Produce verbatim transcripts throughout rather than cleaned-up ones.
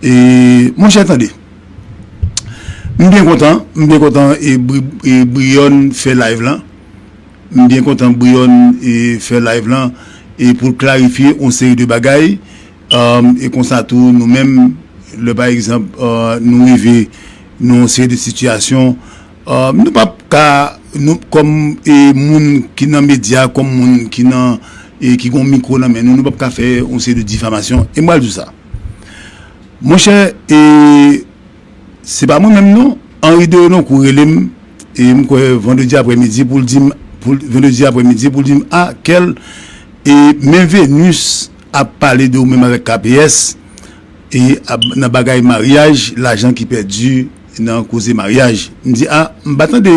E, monchè, tande. M byen kontan, m byen kontan e, Bri- e Brionne fè live lan. M byen kontan Brionne e, fè live lan e pou l klarifye yon seri de bagay. E konsa tou, nou menm, lè pa egzanp, e, nou rive nan yon seri de sitiyasyon, e, nou p ap ka, nou, kòm e, moun ki nan medya, kòm moun ki nan, e ki gon mikwo nan men nou, nou p ap ka fè yon seri de difamasyon. E m pral di w sa. Monchè, e, se pa mwen menm non. Henri de Renoncourt rele m, e m kwè vandredi aprèmidi pou l di m, pou l- vandredi aprèmidi pou l di m, a, Kèl, e men Venus ap pale de ou menm avèk K P S, e ap- nan bagay maryaj, lajan ki pèdi nan koze maryaj. M di, a, m pa tande,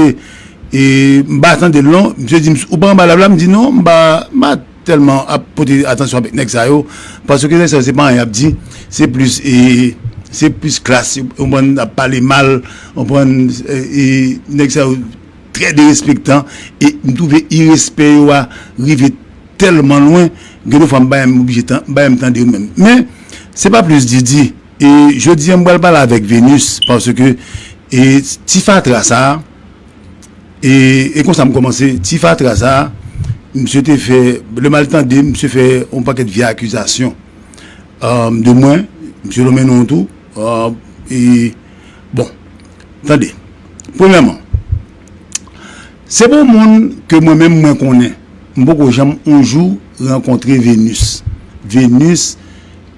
e m pa tande l non. Misye di m, ou pa anba lab la? M di, non, m pa, m pa tèlman ap pote atansyon avèk nèg sa yo, paske nèg sa yo se pa anyen y ap di, se plis, e, se plis klas, ou konprann, ap pale mal, ou konprann, e, e nèg sa yo trè derespektan, e m twouve irespè yo a rive tèlman lwen, gen de fwa m pa menm oblije tan- m pa menm tande yo menm. Men, se pa plis Didi, e jodi a m pral pale avèk Venus, paske, e, ti fatra sa a, E, e konsa m kòmanse. Ti fatra sa a, misye te fè, lè m al tande, misye fè yon pakèt vye akizasyon, e, de mwen, misye lonmen non tou. E, e, bon, tande. Premyèman, se pa yon moun ke mwen menm mwen konnen. M poko janm yon jou rankontre Venus. Venus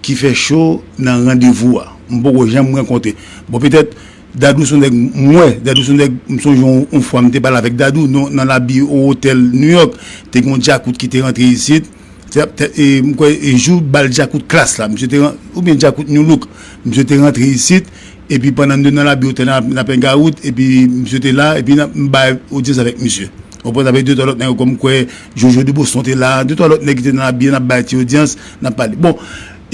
ki fè cho nan randevou a. M poko janm rankontre. Bon, petèt, Dadou se yon nèg m wè, Dadou se yon nèg m sonje yon, yon fwa m te pale avèk Dadou nan, nan labi yon otèl New York, te gen yon djakout ki te rantre isit, te, te, e, m kwè e jou bal djakout klas la, misye te ran- oubyen djakout New Look, misye te rantre isit, epi pandan nou te nan labi otèl la, n ap engawout, epi misye te la, epi n ap- m bay odyans avèk misye. Ou konprann, avèk de twa lòt nèg kòm kwè Jojo de Boston te la, de twa lòt nèg ki te nan labi a, n ap bay ti odyans, n ap pale. Bon,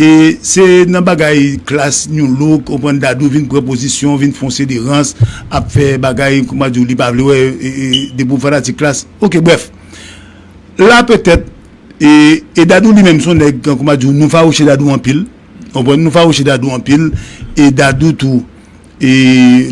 e se nan bagay klas New Look, ou konprann, Dadou vin pran pozisyon, vin fè yon seri de rans, ap fè bagay, kòman di w, li pa vle wè, e, e, depi w fanatik klas. Oke, brèf. La, petèt, e, e Dadou li menm se yon nèg, kòman di w, nou fawouche Dadou anpil. Ou konprann, nou fawouche Dadou anpil, e Dadou tou, e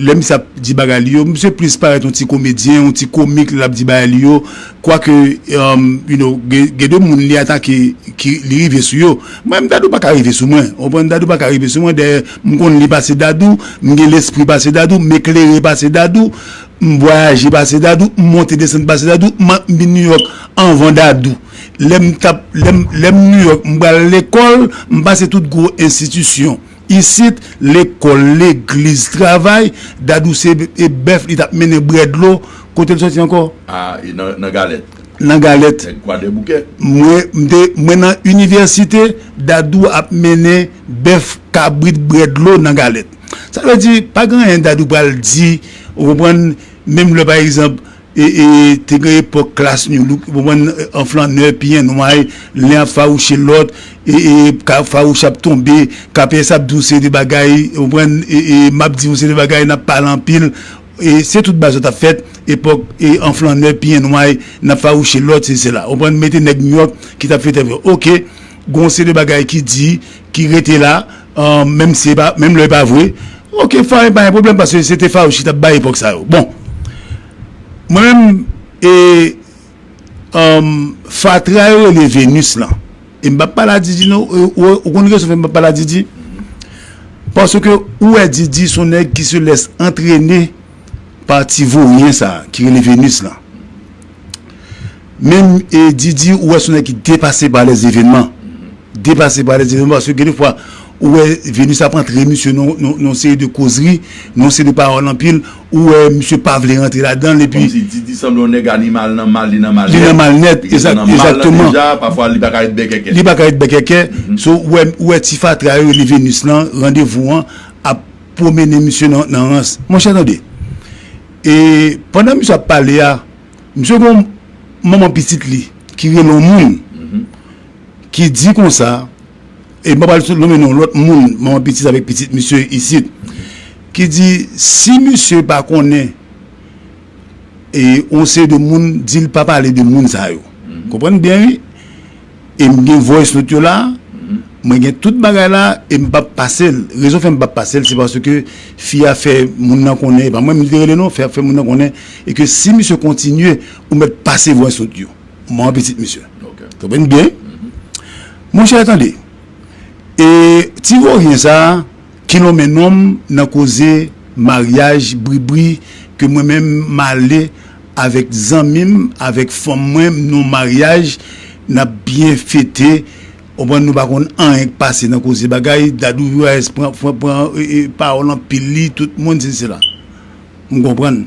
lè misye ap di bagay li yo, misye plis parèt yon ti komedyen, yon ti komik lè l ap di bagay li yo. Kwake, um, you know, gen, gen de moun li atake, ki li rive sou yo. Mwen menm, Dadou pa ka rive sou mwen. Ou konprann, Dadou pa ka rive sou mwen. Dayè, m konn li pase Dadou, m gen lespri pase Dadou, m eklere pase Dadou, m vwayaje pase Dadou, m monte desann pase Dadou, m, m vin New York anvan Dadou. Lè m t ap, lè m, lè m New York, m pral lekòl, m pase tout gwo enstitisyon. Isit, lekòl, legliz, travay, Dadou se e bèf li t ap mennen bwè dlo. Kote l soti ankò? A, e nan, nan Galèt. Nan Galèt. Nèg Kwadèboukè. Mwen, m te, mwen nan inivèsite, Dadou ap mennen bèf, kabrit, bwè dlo nan Galèt. Sa vle di, pa gen anyen Dadou pral di, ou konprann, menm lè, pa egzanp, e, e, te gen epòk klas New Look, ou konprann, an flannè, pyen nway, len ap fawouche lòt, e, e, ka fawouch ap tonbe, K P S ap di w seri de bagay, ou konprann, e, e, m ap di w seri de bagay, n ap pale anpil, e, se tout bagay sa t ap fèt, epòk, e, an flannè, pyen nway, n ap fawouche lòt, se, se la. Ou konprann, mete nèg New York ki t ap fè entèvyou. Oke, gon seri de bagay ki di, ki rete la, e, menm si e pa, menm lè e pa vre. Oke, fine, pa gen pwoblèm, paske se te fawouch ki t ap bay epòk sa yo. Bon, mwen menm, e, um, fatra yo rele Venus lan. E m p ap pale a Didi non, e, ou, ou konn rezon fè m p ap pale a Didi? Paske ou wè Didi se yon nèg ki se lès antrene pa ti voryen sa a, ki rele Venus lan. Men, e, Didi, ou wè se yon nèg ki depase pa lèzevenman. Depase pa lèzevenman, paske gen de fwa, ou wè Venus ap antre misye nan, nan, nan seri de kozri, nan seri de pawòl anpil, ou wè misye pa vle rantre ladan l, epi Kòmsi Didi sanble yon nèg animal nan mal, li nan mal nèt. Li nan mal nèt, li nan mal nan egzakteman. Deja, pafwa li pa ka ret bèkèkè. Li pa ka ret bèkèkè. Mhm. So, ou wè, ou wè ti fatra yo rele Venus lan, randevou an, ap pwomennen misye nan, nan rans. Monchè, tande. E pandan misye ap pale a, misye gon manman pitit li ki rele yon moun, mhm, ki di konsa, e m pa pral lonmen non lòt moun, manman pitit avèk pitit misye isit, ki di, si misye pa konnen, e yon seri de moun, di l pa pale de moun sa yo. Mhm. Konprann byen, wi. E m gen voice note yo la, mhm, Mwen gen tout bagay la e m p ap pase l. Rezon fè m p ap pase l, se paske fi a fè moun nan konnen, e pa mwen m te rele non, fè, fè moun nan konnen, e ke si misye kontinye, ou mèt pase vwè sot yo. Mwen pitit misye. Konprann byen? Monchè, tande. E ti voryen sa a, ki lonmen non m nan koze maryaj bribri ke mwen menm m ale avèk zanmi m, avèk fanm mwen, nou maryaj, n ap byen fete, konprann, nou pa konn anyen k pase nan koze bagay, Dadou Vivayès pran, pran, pran e, e, pawòl anpil, li, tout moun, se, se la. M konprann.